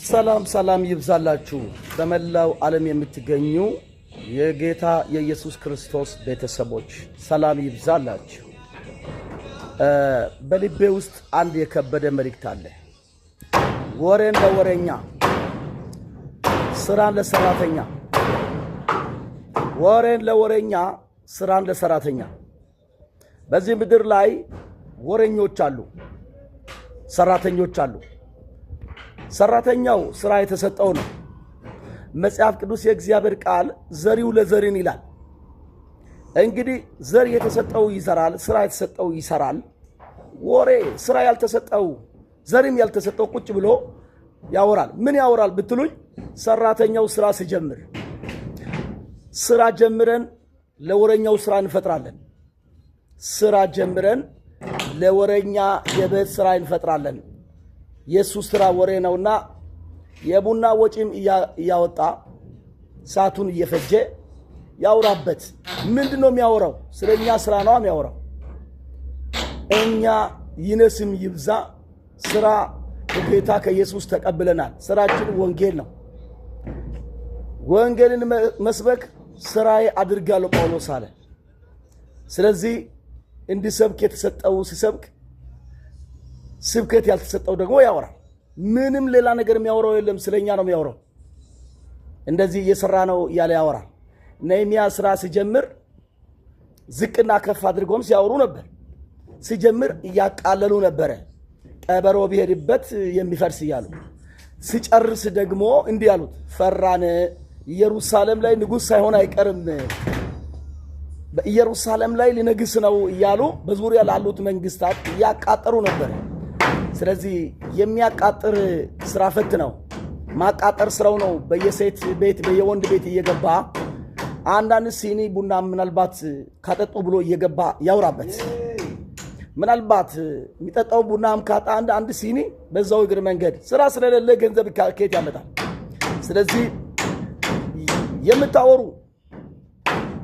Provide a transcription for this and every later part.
ሰላም ሰላም ይብዛላችሁ። በመላው ዓለም የምትገኙ የጌታ የኢየሱስ ክርስቶስ ቤተሰቦች ሰላም ይብዛላችሁ። በልቤ ውስጥ አንድ የከበደ መልእክት አለ። ወሬን ለወሬኛ፣ ስራን ለሰራተኛ። ወሬን ለወሬኛ፣ ስራን ለሰራተኛ። በዚህ ምድር ላይ ወሬኞች አሉ፣ ሰራተኞች አሉ። ሰራተኛው ስራ የተሰጠው ነው። መጽሐፍ ቅዱስ የእግዚአብሔር ቃል ዘሪው ለዘሪን ይላል። እንግዲህ ዘር የተሰጠው ይዘራል፣ ስራ የተሰጠው ይሰራል። ወሬ ስራ ያልተሰጠው ዘሪም ያልተሰጠው ቁጭ ብሎ ያወራል። ምን ያወራል ብትሉኝ፣ ሰራተኛው ስራ ሲጀምር፣ ስራ ጀምረን ለወሬኛው ስራ እንፈጥራለን። ስራ ጀምረን ለወሬኛ የቤት ስራ እንፈጥራለን። የእሱ ስራ ወሬ ነውና የቡና ወጪም እያወጣ ሰዓቱን እየፈጀ ያውራበት። ምንድን ነው የሚያወራው? ስለ እኛ ስራ ነው የሚያወራው። እኛ ይነስም ይብዛ ስራ ከጌታ ከኢየሱስ ተቀብለናል። ስራችን ወንጌል ነው። ወንጌልን መስበክ ስራዬ አድርጋለሁ ጳውሎስ አለ። ስለዚህ እንዲሰብክ የተሰጠው ሲሰብክ፣ ስብከት ያልተሰጠው ደግሞ ያወራል። ምንም ሌላ ነገር የሚያወራው የለም። ስለኛ ነው የሚያወራው። እንደዚህ እየሰራ ነው እያለ ያወራል። ነህምያ ስራ ሲጀምር ዝቅና ከፍ አድርጎም ሲያወሩ ነበር። ሲጀምር እያቃለሉ ነበረ። ቀበሮ ቢሄድበት የሚፈርስ እያሉ፣ ሲጨርስ ደግሞ እንዲህ ያሉት፣ ፈራን፣ ኢየሩሳሌም ላይ ንጉሥ ሳይሆን አይቀርም፣ በኢየሩሳሌም ላይ ሊነግስ ነው እያሉ በዙሪያ ላሉት መንግስታት እያቃጠሩ ነበር። ስለዚህ የሚያቃጥር ስራ ፈት ነው። ማቃጠር ስራው ነው። በየሴት ቤት በየወንድ ቤት እየገባ አንዳንድ ሲኒ ቡና ምናልባት ካጠጡ ብሎ እየገባ ያውራበት። ምናልባት የሚጠጣው ቡናም ካጣ አንድ አንድ ሲኒ በዛው እግር መንገድ ስራ ስለሌለ ገንዘብ ከየት ያመጣል? ስለዚህ የምታወሩ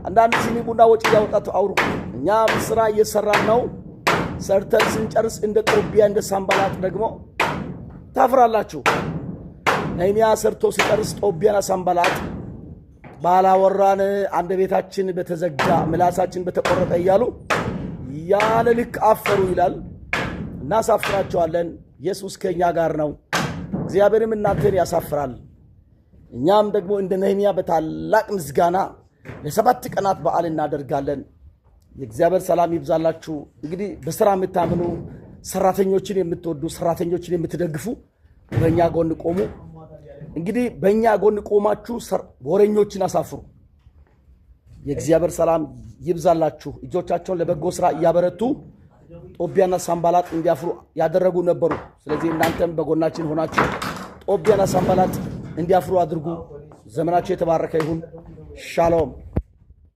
አንዳንድ ሲኒ ቡና ወጪ እያወጣችሁ አውሩ። እኛም ስራ እየሰራን ነው። ሰርተን ስንጨርስ እንደ ጦቢያ እንደ ሳንባላጥ ደግሞ ታፍራላችሁ። ነህምያ ሰርቶ ሲጨርስ ጦቢያና ሳንባላጥ ባላወራን አንደበታችን በተዘጋ ምላሳችን በተቆረጠ እያሉ ያለ ልክ አፈሩ ይላል። እናሳፍራቸዋለን። ኢየሱስ ከእኛ ጋር ነው። እግዚአብሔርም እናንተን ያሳፍራል። እኛም ደግሞ እንደ ነህምያ በታላቅ ምስጋና ለ7 ቀናት በዓል እናደርጋለን። የእግዚአብሔር ሰላም ይብዛላችሁ። እንግዲህ በስራ የምታምኑ፣ ሰራተኞችን የምትወዱ፣ ሰራተኞችን የምትደግፉ በእኛ ጎን ቆሙ። እንግዲህ በእኛ ጎን ቆማችሁ ወሬኞችን አሳፍሩ። የእግዚአብሔር ሰላም ይብዛላችሁ። እጆቻቸውን ለበጎ ስራ እያበረቱ ጦቢያና ሳንባላጥ እንዲያፍሩ ያደረጉ ነበሩ። ስለዚህ እናንተም በጎናችን ሆናችሁ ጦቢያና ሳንባላጥ እንዲያፍሩ አድርጉ። ዘመናችሁ የተባረከ ይሁን። ሻሎም።